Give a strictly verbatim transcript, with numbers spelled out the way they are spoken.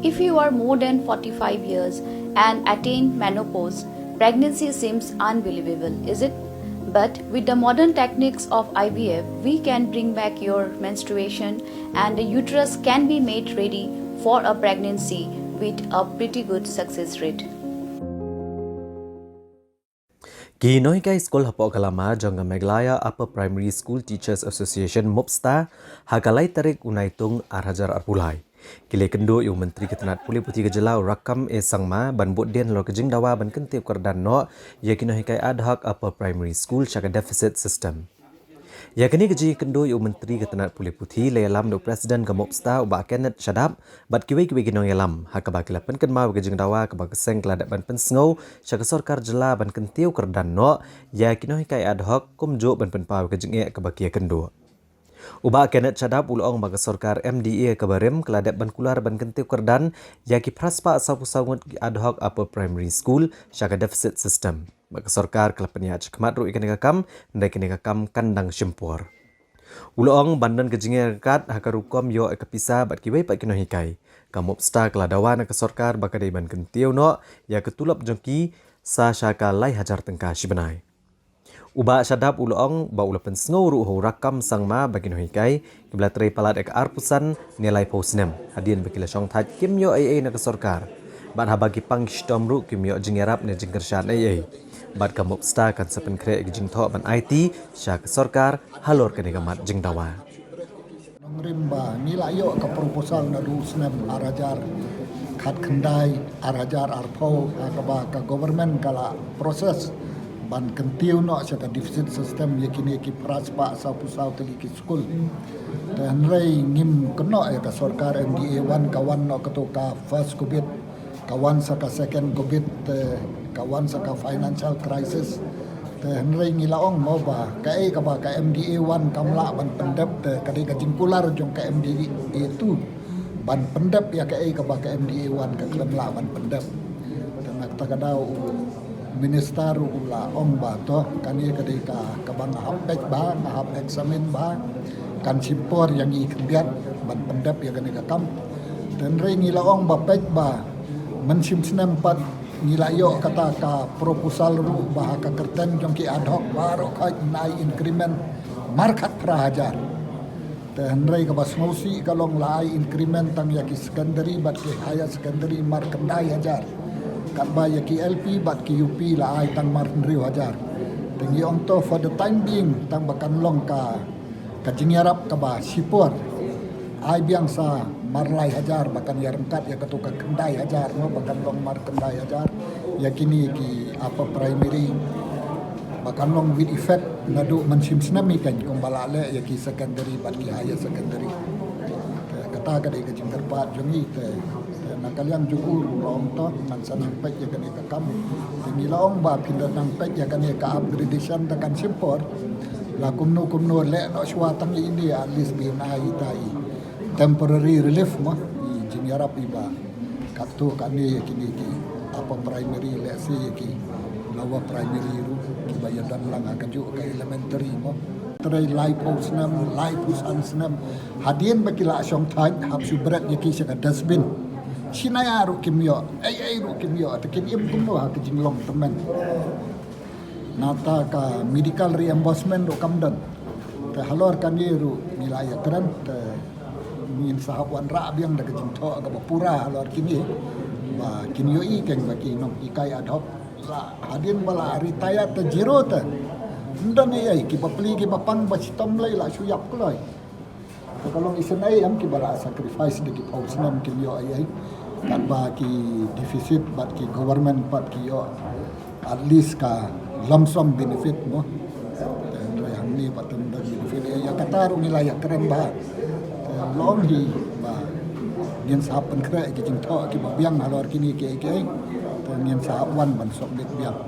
If you are more than forty-five years and attain menopause, pregnancy seems unbelievable, is it? But with the modern techniques of I V F, we can bring back your menstruation and the uterus can be made ready for a pregnancy with a pretty good success rate. Ki nonghikai skul hapoh ka lama jong ka Meghalaya Upper Primary School Teachers Association, MUPSTA, ha ka lai tarik u Naitung ar hajar arphew lai, ki la ïakynduh ïa u Myntri ka tnat pule puthi ka jylla u Rakkam A Sangma ban bud dien halor ka jingdawa ban kyntiew kyrdan noh ïa ki nonghikai ad hoc Upper Primary School sha ka deficit system. Ïa kane ka jingïakynduh ïa u Myntri ka tnat pule puthi la ïalam da u President ka MUPSTA u Bah Kenneth Shadap bad kiwei kiwei ki nongïalam, ha kaba ki la pynkynmaw ïa ka jingdawa kaba ka seng ka la dep ban pynsngew sha ka sorkar jylla ban kyntiew kyrdan noh ïa ki nonghikai ad hoc, kumjuh ban pynpaw ïa ka jingeh kaba ki ïakynduh. U Bah Kenneth Shadap u la ong ba ka sorkar M D A kaba rim ka la dep ban kular ban kyntiew kyrdan ïa ki phra spah sawphew saw ngut ki ad hoc Upper Primary School sha ka deficit system. Ba ka sorkar ka la pynïaid shakhmat ruh ïa kane ka kam, hynrei kane ka kam kan dang shim por. U la ong ban don ka jingïaryngkat ha ka rukom ïoh ïa ka pisa bad kiwei pat ki nonghikai, ka MUPSTA ka la dawa na ka sorkar ba ka dei ban kyntiew noh ïa ka tulop jong ki sa sha ka lai hajar tyngka shi bnai. U Bah Shadap u la ong ba u la pynsngew ruh ha u Rakkam Sangma ba ki nonghikai kiba la trei palat ïa ka arphew san ne laiphew snem, hadien ba ki la shongthait kim ïoh ei ei na ka sorkar. Bad haba ki pang ki shitom ruh kim ïoh jingïarap ne jingkyrshan ei ei. Bad ka MUPSTA kan sa pynkhreh ïa ki jingthoh ban aiti sha ka sorkar halor kane ka mat jingdawa. Nongrim ba ngi la ïoh ka proposal naduh snem ar hajar khatkhyndai, ar hajar arphew, ha kaba ka government ka la process ban kyntiew noh sha ka deficit system ïa kine ki phra spah sawphew saw tylli ki skul. Te hynrei ngim kynnoh ïa ka sorkar M D A one ka wan noh kato ka first covid, ka wan sa ka second covid, te ka wan sa ka financial crisis. Te hynrei ngi la ong mo ba kaei kaba ka M D A one kam lah ban pyndep, te ka dei ka jingkular jong ka M D A two ban pyndep ïa kaei kaba ka M D A one ka khlem lah ban pyndep. Te na kata ka daw u minister u la ong ba to kane ka dei ka kaba nga hap peit bha, nga hap examine bha, kan shim por ïa ngi khyndiat ban pyndep ïa kane ka kam. Te hynrei ngi la ong ba peit ba mynshem snem pat ngi la ïoh kata ka proposal ruh ba ha ka kyrteng jong ki ad hoc baroh khoit nai increment markhat phra hajar. Te hynrei kaba sngewsih ka long la ai increment tang ïa ki secondary bad ki higher secondary markhyndai hajar. Katba ïa ki L P bad ki U P la ai tang marhynriew hajar. Te ngi ong to for the time being tang ba kan long ka ka jingïarap kaba shipor. Ai biang sa marlai hajar ba kan ïaryngkat ïa kato ka khyndai hajar mo ba kan long markhyndai hajar. Ïa kine ki upper primary ba kan long with effect naduh mynshem snem hi kan kumba la leh ïa ki secondary bad ki higher secondary. Kata ka dei ka jingkyrpad jong ngi te na ka liang jong u ruh la ong to ngan sa nang peit ïa kane ka kam. Te ngi la ong ba phin da nang peit ïa kane ka upgradation da kan shim por. La kumno kumno leh noh shuwa tang ïa ine at least phin ai ita i temporary relief mo i jingïarap i ba katto katne ïa kine ki upper primary leh se ïa ki lower primary ruh kiba ïa don lang ha kajuh ka elementary mo. Trei laiphew snem, laiphew san snem. Hadien ba ki la shongthait hap shu bret ïa ki sha ka dustbin. Shin ai ruh kim ïoh, ei ei ruh kim ïoh, te kin im kumno ha ka jinglong tymmen. Nata ka medical reimbursement ruh kam don. Te halor kane ruh ngi la ïakren te ngin sa hap wanrah biang da ka jingthoh kaba pura halor kine ba kin ïohi keiñ ba ki nonghikai ad hoc. La hadien ba la retire te zero te. Ym don ei ei kiba plie kiba pang ba shitom lei la shu ïap kloi. Te ka long isynei em kiba la sacrifice da ki phew snem kim ïoh ei ei. Katba ki deficit bad ki government pat ki ïoh at least ka lump sum benefit mo. Te hynrei hangne pat ym don benefit ei ei. Ïa kata ruh ngi la ïakren bha. Te long hi ba ngin sa hap pynkhreh ki jingthoh kiba biang halor kine kiei kiei. Te ngin sa hap wan ban submit biang.